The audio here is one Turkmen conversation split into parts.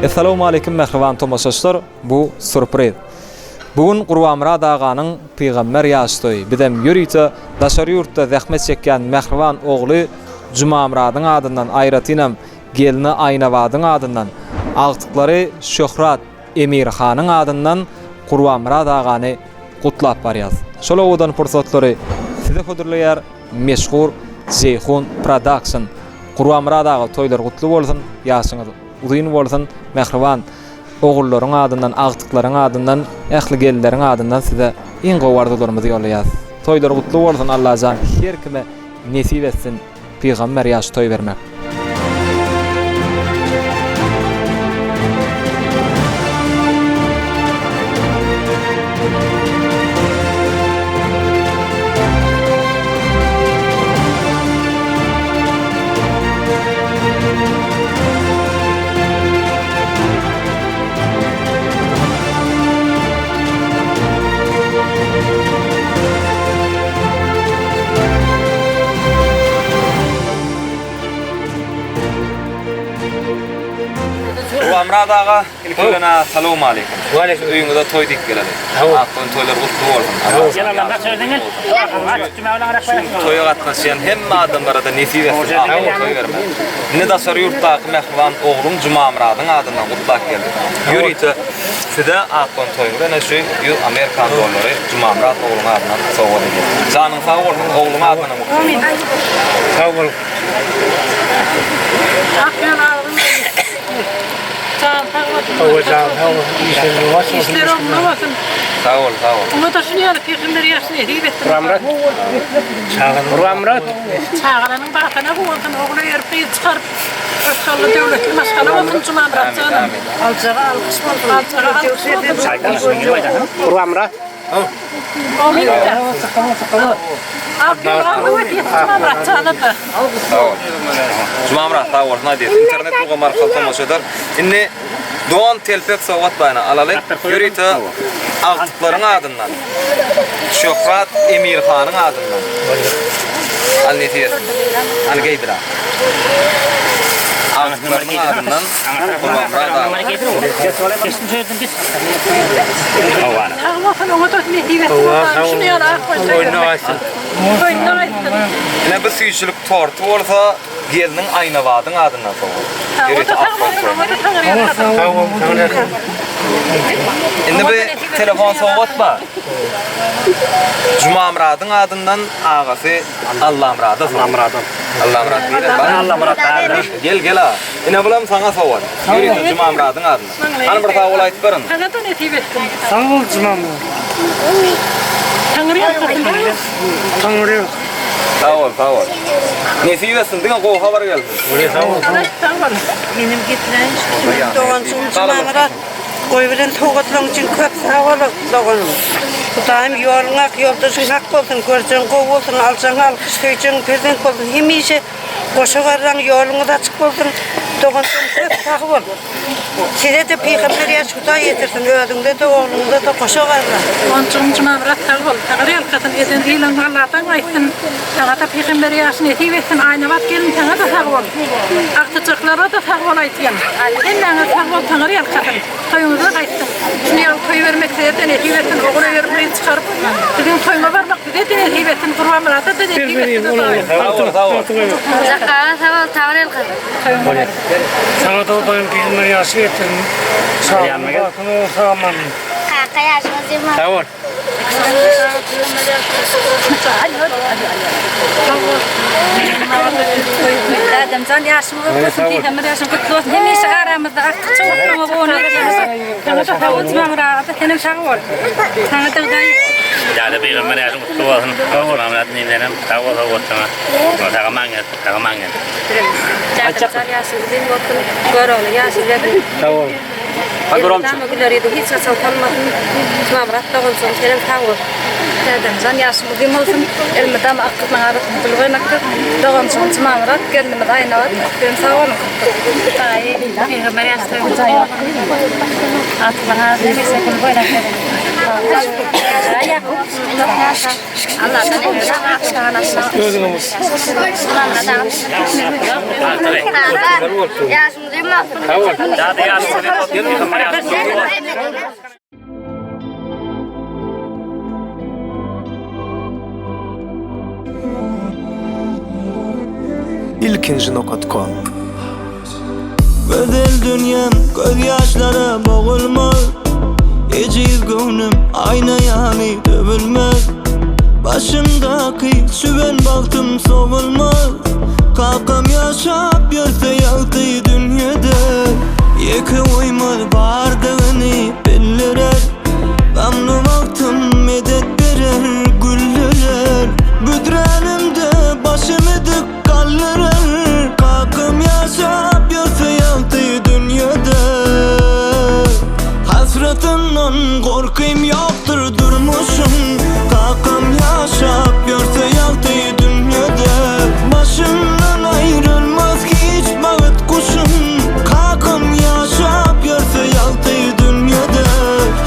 Essalawmaleýkim mähriban tomaşaçylar bu surpriz. Bu gün Gurbanmyrat aganyň pygamber ýaş toýy. Bizem ýörite daşary ýurtda zähmet çekýän mähriban ogly Jumamyradyň adyndan aýratynam gelni Aýnabadyň adyndan agtyklary Şöhrat Emirhanyň adyndan Gurbanmyrat agany gutlap barýas. Şol owadan pursatlary size hödürleýär meşhur Jeýhun Production. Gurbanmyrat aga toýlar gutly bolsun, ýaşyňyz uzyn bolsun, mähriban ogullaryň adyndan, agtyklaryň adyndan, ähli gelinleriň adyndan size iň gowy arzuwlarymyzy ýollaýas. Toýlar gutly bolsun Allajan her kime nesip etsin pygamber ýaş toý bermek. Gurbanmyrat aga, ilki bilen-ä salowmaleýkim. Waleýkim. Öýüňize toý diýip geleli. Ak toýlar gutly bolsun. Şu toýa gatnaşýan hemme adamlara-da nesip etsin ak toý bermek. Indi daşary ýurtdaky mähriban ogluň Jumamyradyň adyndan gutlap geldik. Ýörite size ak toýuňyza ene şu 100 amerikan dollary Jumamyrat ogluň adyndan sowgat edýän. Janyň sag bolsun, ogluň adyndan gutlaýan. Sag bol. Ak ýol agzyň Jan sag bolsun. Hawa jan sag bolsun. Işler rowaç bolsun. Işler oňuna bolsun. Sag bol, sag bol. Oňa-da şuny ýaly pygamber ýaşyny nesip etsin. Gurbanmyrat. Gurbanmyrat. Çagalaryň bagtyna guwansyn, ogul öýerip, gyz çykaryp, rysgally, döwletli maşgala bolsun Jumamyrat janym. Aljaga alkyş bolsun. Aljaga alkyş bolsun. Gurbanmyrat. Jumamyrat sag bolsun aýdýas. Internet ulgamy arkaly tomaşa eder. Indi don telpek sowgat baýna alaly. Ýörite agtyklaryň adyndan. Şöhrat Emirhanyň adyndan. Al nesip etsin. Hany geýdir. Agtyklarynyň adyndan Gurbanmyrat aga. Sag bolsun oňa-da nesip etsin Hudaýym şuny ýaly ak boýun Toýuna gaýtsyn. Toýuna gaýtsyn. Ine bu süýjülik torty bolsa gelniň Aýnabadyň adyndan sowgat. Ýörite ak bolsun oňa-da Taňry ýalkasyn. Sag bol, Taňry ýalkasyn. Indi bu telefon sowgat bar. Jumamyradyň adyndan agasy Allamyrada sowgat. Allamyradan. Allamyrat nirede? Allamyrat bärde. Gel gel aga. Ine bulam saňa sowgat. Ýörite Jumamyradyň adyndan. Hany bir sag bol aýdyp beriň. Saňa-da nesip etsin. Sag bol Jumamyrat. Taňry ýalkasyn. Taňry ýalkasyn. Sag bol, sag bol. Nesip etsin, diňe gowy habar gelsin. Sag bol. Sag bol. Menem getiräýin şu doganjygym Jumamyrat. Goýberen sowgatlaryň üçin köp sag bol doganym. Hudaýym ýoluň ak, ýoldaşyň hak bolsun, görjegiň gowy bolsun, aljagyň alkyş, söýjegiň perzent bolsun. Hemişe Goşa garraň ýoluňyz açyk bolsun doganjygym köp sag bol. Sizede pygamber ýaş hudaý ýetirsin özüňizede ogluňyzada goşa garra. Doganjygym Jumamyrat sag bol. Saňa ýalkasyn eden sylagyňy Alladan gaýtsyn. Saňada pygamber ýaşy nesip etsin Aýnabat gelin saňada sag bol. Agtyjaklara-da sag bol aýtýan. Hemmäňiz sag bol Taňry ýalkasyn. Toýuňyza gaýtsyn. Şuny ýaly toý bermek size-de nesip etsin. Ogul öýerip gyz çykaryp siziň toýuňa barmak bize-de nesip etsin. Gurbanmyrada-da nesip etsin Hudaýym. Sag bol, sag bol. Jakaga sag bol, Taňry ýalkasyn. Saňa-da Hudaýym pygamber ýaşy getirsin. Saglygyň bagtyň bolsa aman. Kaka ýaşyňyz uzyn bolsun. Sag bol. Dädemjan ýaşyň uzak bolsun, pygamber ýaşyň gutly bolsun. Hemişe aramyzda artykça bolmagyňa guwanýarys. Saňa-da sag bol Jumamyrat aga, senem sag bol. Saňa-da Hudaý. Däde pygamber ýaşyň gutly bolsun. Jumamyrat inilerim sag bol sowgatlaryňa. Sag-aman gel, sag-aman gel. Dädemjan ýaşyň uzyn bolsun, Görogly ýaşyň bersin. Sag bol. Elmydama güler ýüzüň hiç haçan solmasyn. Jumamyrat doganjygym senem sag bol. Dädemjan ýaşyň uzyn bolsun. Elmydama akgyzyň arasyny gül goýmakdyr. Doganjygym Jumamyrat, gelnimiz Aýnabat, sizem sag boluň köp köp. Daýy, pygamber ýaşyň gutly bolsun. Agtyklaryň arasynda hemişe gül goýnak boluň. Ýakup, uzak ýaşa. Allahdan elmydama Özüňiz. Ýaşyň uzyn bolsun. Sag bol. Dada ýaşyň uzyn bolsun. Pygamber ýaşyň kutly bolsun. Ilkinji nokat kom. Gözel dünýäm gözýaşlara bogulmaz Ejiz göwnüm aýna ýaly döwülmez Başymdaky çüwen bagtym sowulmaz Kakam ýaşap ýörse ýagty dünýede Ýeke goýmaz bardygyny bildirer Gamly wagtym medet berer, güldürer Büdränimde başymy dik galdyrar Kakam ýaşap ýörse ýagty dünýede Hasratyndan gorkym ýokdur durmuşyň Kakam ýaşap ýörse ýagty dünýede Başymdan aýrylmaz hiç bagt guşum Kakam ýaşap ýörse ýagty dünýede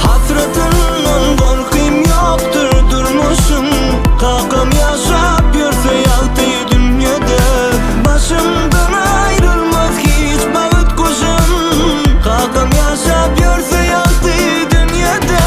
Hasratyndan gorkym ýokdur durmuşyň Kakam ýaşap ýörse ýagty dünýede Başymdan aýrylmaz hiç bagt guşum Kakam ýaşap ýörse ýagty dünýede.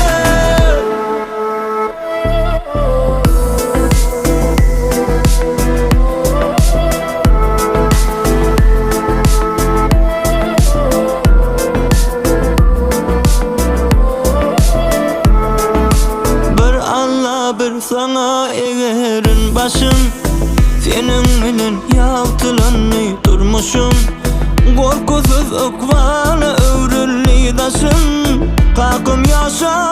Bir Alla bir saňa egerin başym Seniň bilen ýagtylandy durmuşym Gorkusyz ykbala öwrüldi daşym Kakam ýaşa.